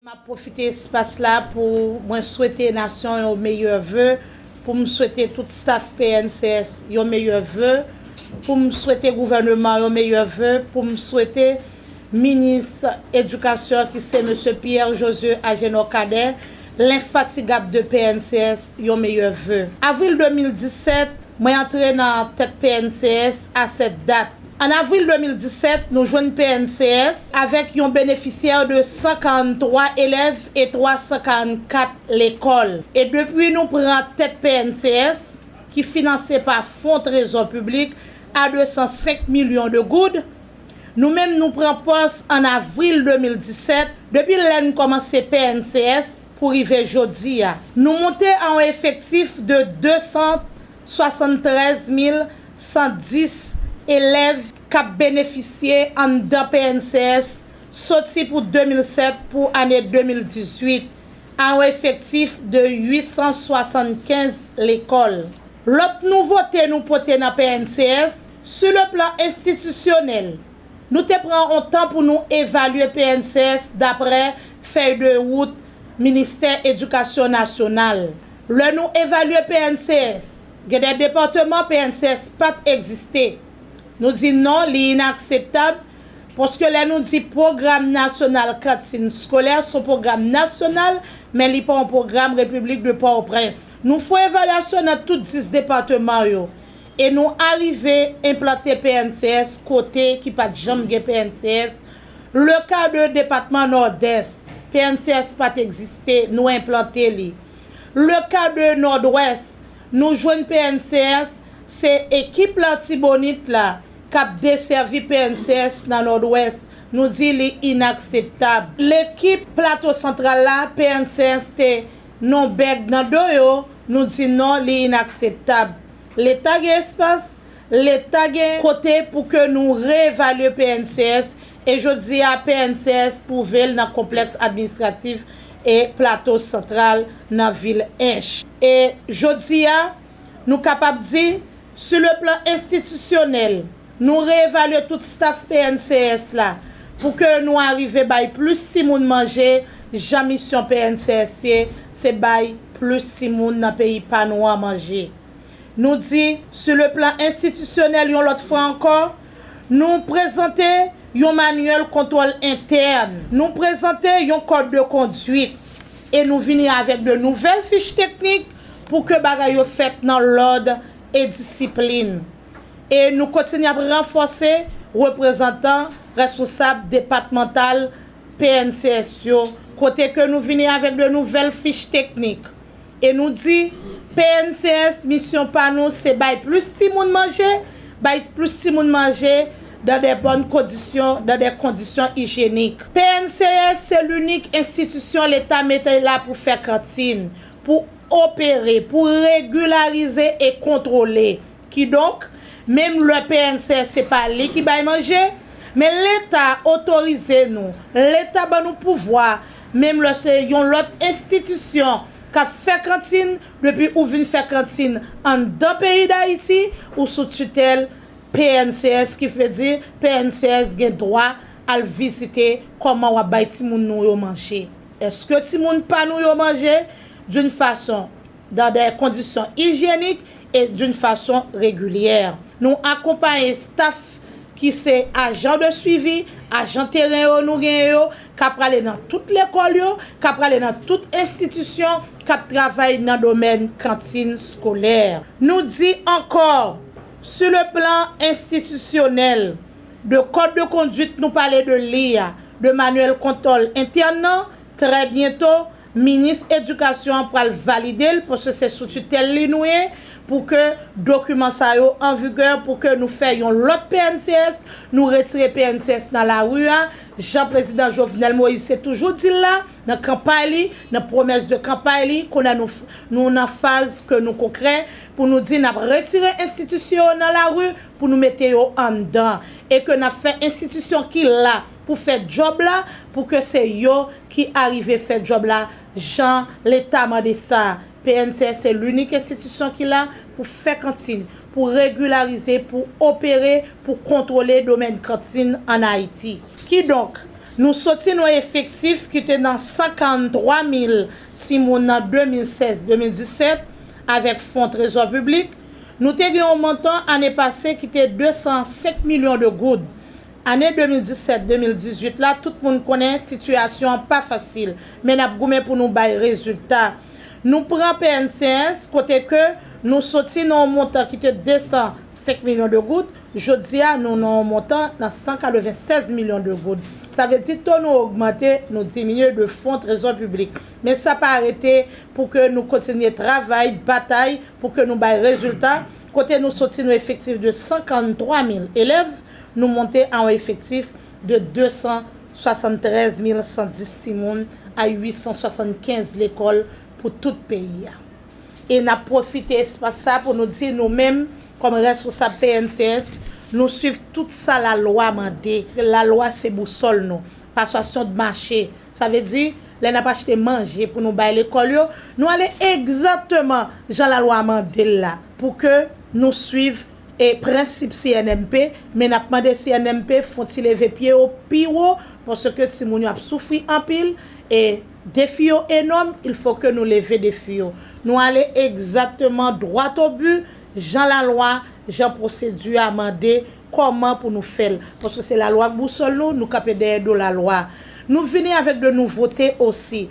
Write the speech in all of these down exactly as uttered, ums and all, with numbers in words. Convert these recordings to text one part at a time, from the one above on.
M ap pwofite espas la pou mwen swete nasyon yon meyè ve, pou m swete tout staf P N C S yon meyè ve, pou m swete gouvèneman yon meyè ve, pou m swete minis edikasyon ki se mesye Pierre Josué Agénor Cadet, lenfatigab de P N C S, yon meyè ve. Avril de mil disèt, mwen antre nan tèt P N C S a sèt dat. An avril de mil disèt, nou jwenn P N C S avèk yon benefisyè de san karanntwa elèv e twa san karanntkat lekòl. E depi nou pran tèt P N C S, ki finanse pa fon trezò piblik a de san senk milyon de goud, nou menm nou pran pòs an avril de mil disèt, depi lè n kòmanse P N C S pou rive jodi a. Nou moute a yon efektif de de san swasanntrèz mil san dis elèv k ap benefisye anndan P N C S soti pou de mil sèt pou ane de mil dizuit, a yon efektif de uit san swasannkenz lekòl. Lòt nouvote nou pote nan P N C S, sou le plan enstitisyonèl, nou te pran yon tan pou nou evalye P N C S daprè fèy de wout Ministè Edikasyon Nasyonal. Lè nou evalye P N C S, gen de depatman P N C S pa t egziste. Nou di non, li inakseptab, paske lè nou di pwogram nasyonal kantin skolè, se yon pwogram nasyonal, men li pa yon pwogram Repiblik de Pòtoprens. Nou fè evalyasyon nan tout dis depatman yo, e nou arive enplante P N C S kote ki pa t janm gen P N C S. Le ka de depatman Nòdès, P N C S pa t egziste, nou enplante li. Le ka de Nòdwès, nou jwenn P N C S, se ekip Latibonit la k ap desèvi P N C S nan Nòdwès, nou di li inakseptab. Lekip Plato Santral la, P N C S te non bèg nan do yo, nou di non, li inakseptab. Leta gen espas, Leta gen kote pou ke nou reevalye P N C S, e jodi a P N C S twouve l nan konplèks administratif e Plato Santral nan vil Ench. E jodi a, nou kapab di, sou le plan enstitisyonèl, nou reevalye tout staf P N C S la pou ke nou arive bay plis timoun manje, jan misyon P N C S ye, se bay plis timoun nan peyi pa nou an manje. Nou di, sou le plan enstitisyonèl, yon lòt fwa ankò, nou prezante yon manyèl kontwòl entèn, nou prezante yon kòd de kondwit, e nou vini avèk de nouvèl fich teknik pou ke bagay yo fèt nan lòd e disiplin. E nou kontinye ap ranfòse reprezantan, responsab depatmantal P N C S yo, kote ke nou vini avèk de nouvèl fich teknik. E nou di, P N C S, misyon pa nou, se bay plis timoun manje, bay plis timoun manje dans de bonnes conditions, dans des conditions hygiéniques. P N C S se linik enstitisyon Leta mete la pou fè kantin, pou opere, pou regilarize e kontwole. Kidonk, menm lè P N C S se pa li ki bay manje, men Leta otorize nou, Leta ban nou pouvwa, menm lè se yon lòt enstitisyon k ap fè kantin, depi ou vin fè kantin anndan peyi Dayiti, ou sou titèl P N C S, ki vle di P N C S gen dwa al vizite kòman w ap bay timoun nou yo manje. Èske timoun pa nou yo manje d'une façon dans des conditions hygiéniques et d'une façon régulière. Nou akonpaye staf ki se ajan de swivi, ajan teren yo nou genyen yo, k ap prale nan tout lekòl yo, k ap prale nan tout enstitisyon, k ap travay nan domèn kantin skolè. Nou di ankò, sou le plan enstitisyonèl, de kòd de kondwit nou pale de li a, de manyèl kontwòl entèn nan, trè byento, minis edikasyon an pral valide l, paske se sou titèl li nou ye, pou ke dokiman sa yo an vigè, pou ke nou fè yon lòt P N C S, nou retire P N C S nan lari a, jan prezidan Jovenel Moïse te toujou di l la, nan kanpay li, nan pwomès de kanpay li, kounye a nou, nou nan faz ke nou konkrè, pou nou di n ap retire enstitisyon yo nan lari, pou nou mete yo anndan, e ke n ap fè enstitisyon ki la pou fè djòb la, pou ke se yo ki arive fè djòb la jan Leta mande sa. P N C S se linik enstitisyon ki la pou fè kantin, pou regilarize, pou opere, pou kontwole domèn kantin ann Ayiti. Kidonk, Nou soti nan efektif ki te nan san karanntwa mil timoun nan de mil sèz de mil disèt avèk fon trezò piblik. Nou te gen yon montan ane pase ki te de san senk milyon de goud. Ane de mil disèt de mil dizuit la, tout moun konnen sitiyasyon an pa fasil, men n ap goumen pou nou bay rezilta. Nou pran P N C S, kote ke nou soti nan yon montan ki te de san senk milyon de goud, jodi a nou nan yon montan nan san katrevennsèz milyon de goud. Sa vle di to nou ogmante, nou diminye de fon trezò piblik. Men sa pa arete pou ke nou kontinye travay, batay pou ke nou bay rezilta. Kote nou soti nan efektif de san karanntwa mil elèv, nou monte a yon efektif de de san swasanntrèz mil san dis timoun a uit san swasannkenz lekòl pou tout peyi a. E n ap pwofite espas sa pou nou di nou menm, kòm reskonsab P N C S, nou swiv tout sa lalwa mande. Lalwa se bousòl nou, pa swason de mache. Sa vle di, lè n ap achte manje pou nou bay lekòl yo, nou ale egzakteman jan lalwa mande l la, pou ke nou swiv e prensip C N M P, men n ap mande C N M P fon ti leve pye yo pi wo, paske timoun yo ap soufri anpil, e defi yo enòm, il fo ke nou leve defi yo. Nou ale egzakteman dwat o bi, jan lalwa, jan pwosedi a mande, kòman pou nou fè l. Paske se lalwa k bousòl nou, nou kanpe dèyè do lalwa. Nou vini avèk de nouvote osi.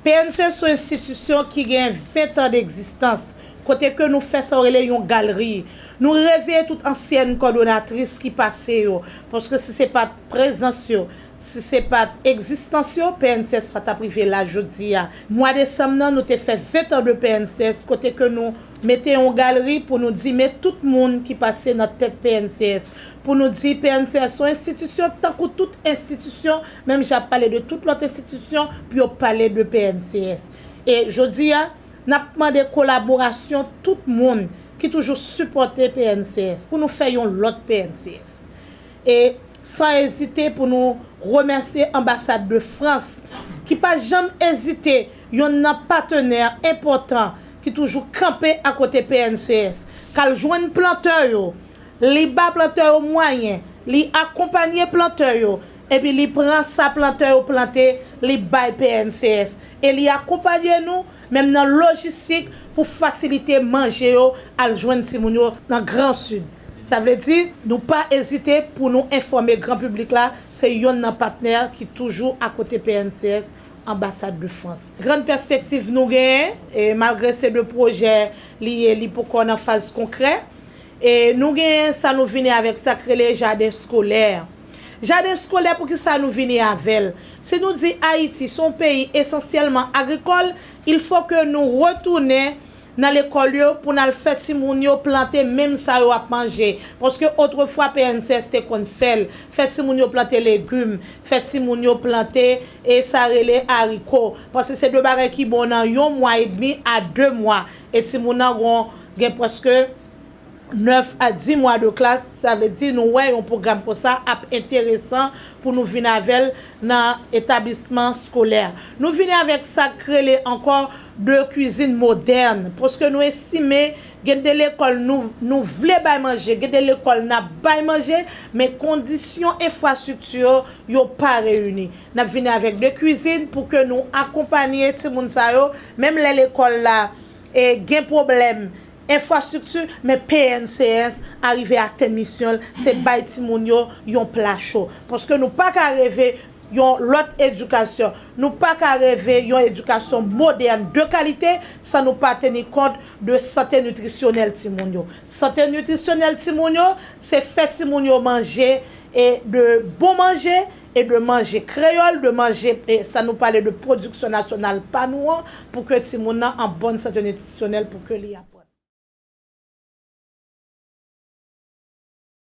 P N C S se yon enstitisyon ki gen ven tan degzistans, kote ke nou fè sa yo rele yon galri. Nou reveye tout ansyèn kòdonatris ki pase yo, paske si se pa t prezans yo, si se pa t egzistans yo, P N C S pa t ap rive la jodi a. Mwa desanm nan, nou te fè ven tan de P N C S, kote ke nou mete yon galri pou nou di men tout moun ki pase nan tèt P N C S. Pou nou di P N C S se yon enstitisyon tankou tout enstitisyon, menm jan ap pale de tout lòt enstitisyon, pou yo pale de P N C S. E jodi a, n ap mande kolaborasyon tout moun ki toujou sipòte P N C S pou nou fè yon lòt P N C S. E san ezite pou nou remèsye Anbasad de Frans, ki pa janm ezite, yonn nan patnè enpòtan ki toujou kanpe akote P N C S, k al jwenn plantè yo, li ba plantè yo mwayen, li akonpanye plantè yo, epi li pran sa plantè yo plante, li bay P N C S. E li akonpanye nou, menm nan lojistik, pou fasilite manje yo al jwenn timoun yo nan Gran Sid. Sa vle di, nou pa ezite pou nou enfòme gran piblik la, se yonn nan patnè ki toujou akote P N C S, Anbasad de Frans. Grann pèspektiv nou genyen, e malgre se de pwojè li ye, li poko nan faz konkrè. E nou genyen sa nou vini avèk sa k rele jaden eskolè. Jaden eskolè, poukisa nou vini avè l? Si nou di Ayiti se yon peyi esansyèlman agrikòl, il fo ke nou retounen nan lekòl yo pou n al fè timoun yo plante menm sa yo ap manje. Paske otrefwa P N C S te konn fè l, fè timoun yo plante legim, fè timoun yo plante e sa rele ariko. Paske se de bagay ki bon nan yon mwa edmi a de mwa. E timoun nan gon, gen prèske nèf a di mwa de klas, sa vle di nou wè yon pwogram konsa ap enteresan pou nou vin avè l nan etablisman eskolè. Nou vini avèk sa k rele ankò de kwizin modèn, paske nou estime gen de lekòl nou, nou vle bay manje, gen de lekòl n ap bay manje, men kondisyon enfrastrikti yo, yo pa reyini. N ap vini avèk de kwizin pou ke nou akonpanye timoun sa yo, menm lè lekòl la e gen pwoblèm enfrastrikti, men P N C S arive atenn misyon l, se bay timoun yo yon pla cho. Paske nou pa ka reve yon lòt edikasyon, nou pa ka reve yon edikasyon modèn de kalite san nou pa teni kont de sante nitrisyonèl timoun yo. Sante nitrisyonèl timoun yo, se fè timoun yo manje e de bon manje, e de manje kreyòl, de manje, e sa nou pale de pwodiksyon nasyonal pa nou an, pou ke timoun nan an bòn sante nitrisyonèl, pou ke li ap